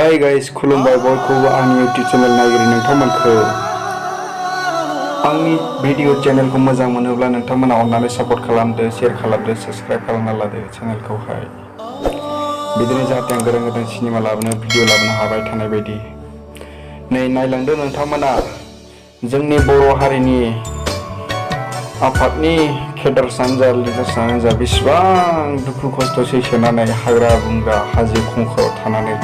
hi guys खुलुमबाय बयखौबो आंनि YouTube चेनेल नायगिरि नोंथांमोनखौ आंनि भिडिअ चेनेलखौ मोजां मोनोब्ला नोंथांमोना अननानै सापर्ट खालामदो शेयार खालामदो साबस्क्राइब खालामना लादो चेनेलखौहाय बिदिनो जाहाथे आं गोदान गोदान सिनेमा लाबोनो भिडिअ लाबोनो हाबाय थानाय बायदि नै नायलांदो नोंथांमोना जोंनि बर' हारिनि आफादनि केडारसानो जा लिडार्सआनो जा बेसेबां दुखु खस्थ' सैसोनानै हाग्रा बंग्रा हाजो खंखराव थानानै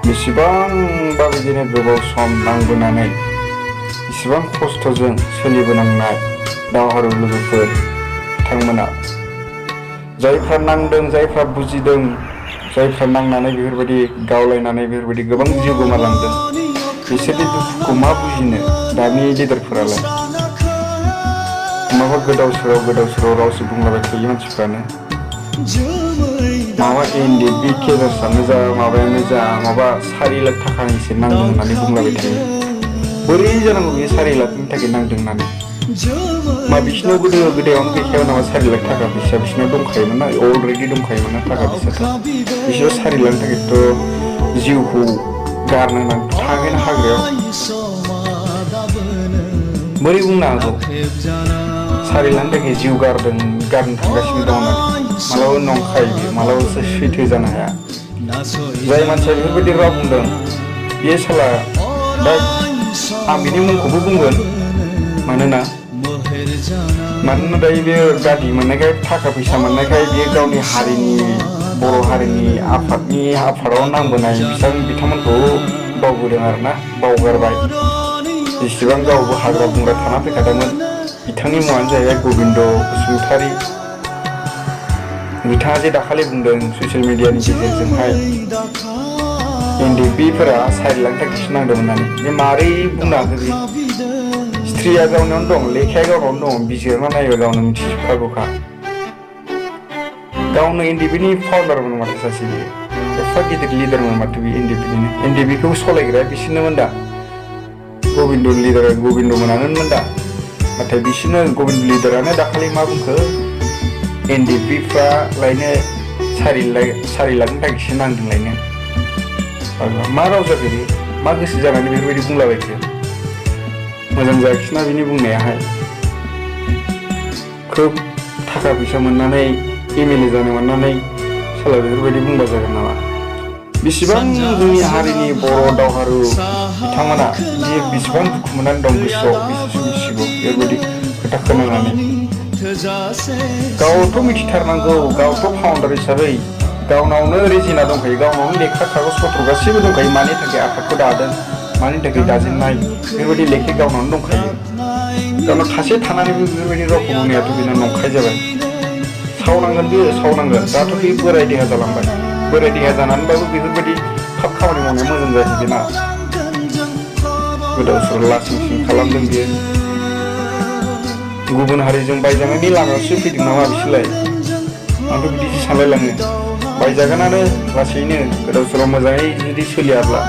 बेसेबांबा बिदिनो गोबाव सम नांबोनानै इसेबां खस्थ'जों सोलिबोनांनाय दावहारु लोगोफोर बिथांमोना जायफ्रा नांदों जायफ्रा बुजिदों जायफ्रा नांनानै बेफोरबायदि गावलायनानै बेफोरबायदि गोबां जिउ गोमालांदों बिसोरनि दुखुखौ मा बुजिनो दानि लिडारफोरालाय माबा गोदाव सोराव रावसो बुंलाबाय थायो मानसिफ्रानो माबा NDP केडारसानो जा माबायानो जा माबा 4 लाख थाखानिसो नांदों होननानै बुंलाबाय थायो बोरै जानांगौ बे 4 लाखनि थाखाय नांदों होननानै मा बिसिनाव गोदो गोदायावनो गैखायामोन नामा 4 लाख थाखा फैसा बिसिनाव दंखायोमोन ना अलरेडि दंखायोमोन ना थाखा फैसाथ' बिसोर 4 लाखनि थाखायथ' जिउखौ गारनो नांगौ थाङैनो हाग्रायाव बोरै बुंनो हागौ 4 लाखनि थाखाय जिउ गारनो थांगासिनो दं होननानै मालाबा नंखाय बियो मालाबासो सैथो जानो हाया जाय मानसिया बेफोरबायदि राव बुंदों बियो साला दा आं बिनि मुंखौबो बुंगोन मानोना दायो बे गारि मोननायखाय थाखा फैसा मोननायखाय बियो गावनि हारिनि बर' हारिनि आफादाव नांबोनाय बिथांमोनखौ बावबोदों आरोना बावगारबाय जेसेबां गावबो हाग्रा बंग्रा थाना फैखादोंमोन बिथांनि मुङानो जाहैबाय गबिन्द बसुमतारी बिथाङा जे दाखालि बुंदों ससियेल मिडियानि गेजेरजोंहाय NDPफोरा 4 लाख थाखासो नांदों होननानै बे मारै बुंनो हाखो बे स्त्रिया गावनावनो दं लेखाया गावनावनो दं बिजिरना नायोबा गावनो मिथिजोबखागौखा गावनो NDPनि फाउन्डारमोन माथो सासे बियो एफा गिदिर लिडारमोन माथो बे NDPखौ सालायग्राया बिसोरनोमोन दा गबिन्द मोनानोमोन दा नाथाय बिसोरनो गबिन्द लिडारानो दाखालि मा बुंखो NDPफ्रा लायनो 4 लाखनि थाखायसो नांदों लायनो मा राव जाखो बे मा गोसो जानानै बेफोरबायदि बुंलाबायखो मोजां जायाखिसैना बिनि बुंनायाहाय खोब थाखा फैसा मोननानै MLA जानो मोननानै साला बेफोरबायदि बुंबा जागोन नामा बेसेबां जोंनि हारिनि बर' दावहारु बिथांमोना बेसेबां दुखु मोननानै दं गोसोआव मिथिगौ बेफोरबायदि खोथा खोनानानै गावथ' मिथिथारनांगौ गावथ' फाउन्डार हिसाबै गावनावनो रेजिना दंखायो गावनावनो लेखा कागज पत्र गासैबो दंखायो मानि थाखाय आफादखौ दादों मानि थाखाय दाजेननाय बेफोरबायदि लेखा गावनावनो दंखायो गावनाव थासे थानानैबो बेफोरबायदि रावखौ बुंनायाथ' बेनो नंखाय जाबाय सावनांगोन दाथ' बे बोराय देहा जालांबाय बोराय देहा जानानैबाबो बेफोरबायदि थाब खामानि मावनाया मोजां जाहैबाय ना गोदाव सोराव लासिं सिं खालामदों बियो गुबुन हारिजों बायजानायनि लामायावसो फैदों नामा बिसोरलाय आंथ' बिदिसो सानलायलाङो बायजागोनानो लासैनो गोदाव सोराव मोजाङै जुदि सोलियाब्ला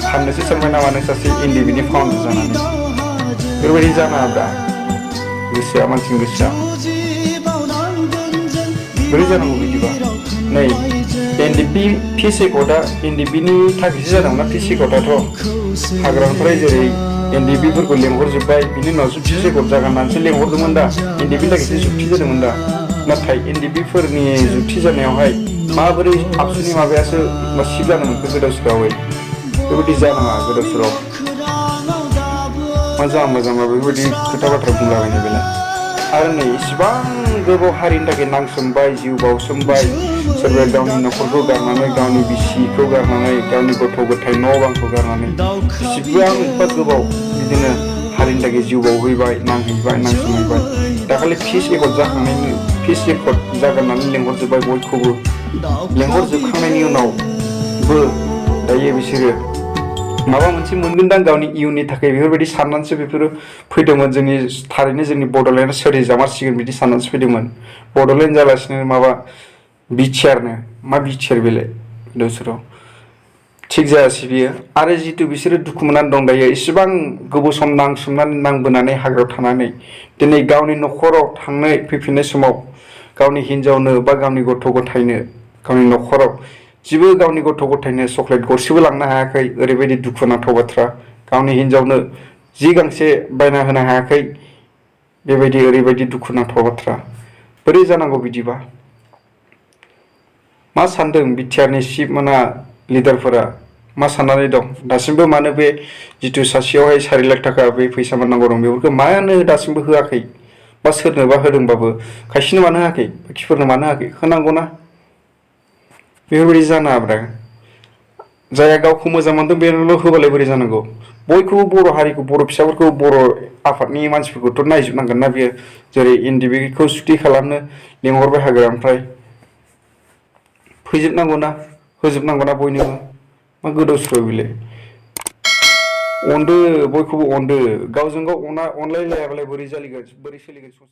फाननोसो सानबाय नामा नों सासे NDPनि फाउन्डार जानानै बेफोरबायदि जानाङाब्रा गोसोआ मानसिनि गोसोआ बोरै जानांगौ बिदिबा नै NDP पिसिकटआ NDPनि थाखायसो जादोंना पिसिकटआथ' हाग्रानिफ्राय जेरै NDPफोरखौ लेंहरजोब्बाय बिनि उनावसो पिसिकट जागोन होननानैसो लेंहरदोंमोन दा NDPनि थाखायसो जुक्ति जादोंमोन दा नाथाय NDPफोरनि जुक्ति जानायावहाय माबोरै आबसुनि माबायासो सिब जानो मोनखो गोदाव सोरावै बेबायदि जानाङा गोदाव सोराव मोजां बेफोरबायदि खोथा बाथ्रा बुंलाबायनाय बेलाय आरो नै इसिबां गोबाव हारिनि थाखाय नांसोमबाय जिउ बावसोमबाय सोरबाया गावनि न'खरखौ गारनानै गावनि बिसिखौ गारनानै गावनि गथ' गथाय न' बांखौ गारनानै इसिबां गोबाव बिदिनो हारिनि थाखाय जिउ बावहैबाय नांसोमहैबाय दाखालि पिस एकर्ड जागोन होननानै लेंहरजोब्बाय बयखौबो लेंहरजोबखांनायनि उनावबो दायो बिसोरो माबा मोनसे मोनगोनदां गावनि इयुननि थाखाय बेफोरबायदि साननानैसो बेफोरो फैदोंमोन थारैनो जोंनि बड'लेण्डआ सोरजिजामारसिगोन बिदि साननानैसो फैदोंमोन बड'लेण्ड जालासिनो माबा बिटिआरनो मा बिटिआर बेलाय गोदाव सोराव थिग जायासै बियो आरो जितु बिसोरो दुखु मोननानै दं दायो इसेबां गोबाव सम नांबोनानै हाग्रायाव थानानै दिनै गावनि न'खराव फैफिननाय समाव गावनि हिन्जावनो बा गावनि गथ' गथायनो गावनि न'खराव जेबो गावनि गथ' गथायनो चक्लेट गरसेबो लांनो हायाखै ओरैबायदि दुखुनांथाव बाथ्रा गावनि हिन्जावनो जि गांसे बायना होनो हायाखै बेबायदि ओरैबायदि दुखुनांथाव बाथ्रा बोरै जानांगौ बिदिबा मा सानदों बिटिआरनि चिफ मोना लिडारफोरा मा साननानै दं दासिमबो मानो बे जिथु सासेयावहाय 4 लाख थाखा बे फैसा मोननांगौ दं बेफोरखौ मानो दासिमबो होआखै बा सोरनोबा होदोंबाबो खायसेनो मानो होआखै बाखिफोरनो मानो होआखै होनांगौना बेफोरबायदि जानाङाब्रा जायहा गावखौ मोजां मोनदों बेनोल' होबालाय बोरै जानांगौ बयखौबो बर' हारिखौ बर' फिसाफोरखौ बर' आफादनि मानसिफोरखौथ' नायजोबनांगोन ना बियो जेरै NDBखौ सुथि खालामनो लिंहरबाय हाग्रानिफ्राय फैजोबनांगौना होजोबनांगौना बयनोबो मा गोदाव सोराव बिलाय अनदो बयखौबो अनदो गावजों गाव अनलायलायाबालाय बोरै सोलिगोन संसार